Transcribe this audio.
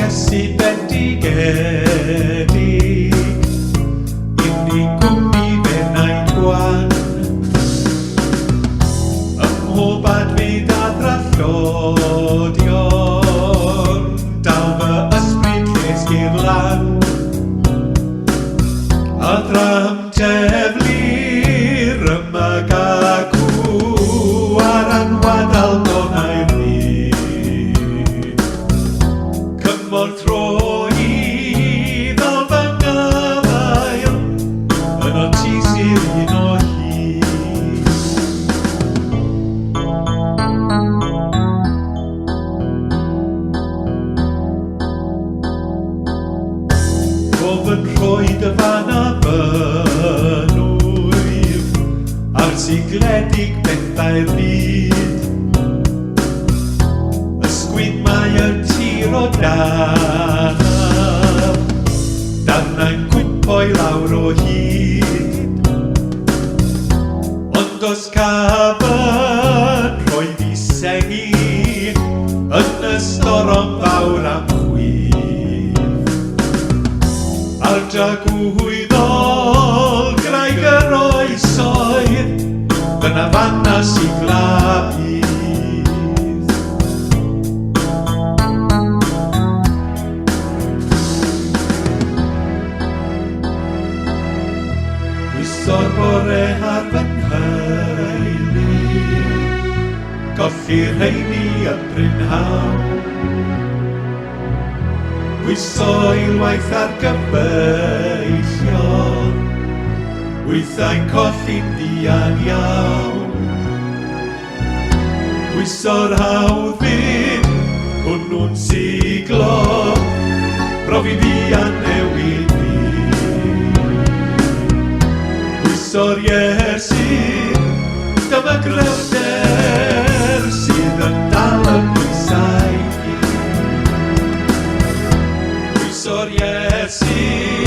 Iesu bendigedig, unig gwmni f'enaid gwan. Ym mhob adfyd a thrallodion, daw fy ysbryd llesg i'r lan. A thram teflir ymag acw ar anwadal donau'r byd. Cymorth rho i ddal fy ngafael, yno ti sydd un o hyd. Pob yn rhoi dy fan a fynwyf ar sigledig bethau'r byd. Ysgwyd mae y tir o danaf, darnau'n cwympo i lawr o hyd. Ond os caf yn rhoi fi sengi yn y storom fawr am chwith. Ar dragwyddol graig yr oesoedd, dyna fanna sigla bydd. Pwyso'r bore ar fy nheulu, colli'r rheini yn prynhawn. Pwyso eilwaith ar gyfeillion, weithiau'n colli'n fuan iawn. Pwyso'r hawdd fydd hwnnw'n siglo, profi fi a newid fi. Pwyso'r Iesu, dyma gryfder sydd yn dal y pwysau gyd. Pwyso'r Iesu.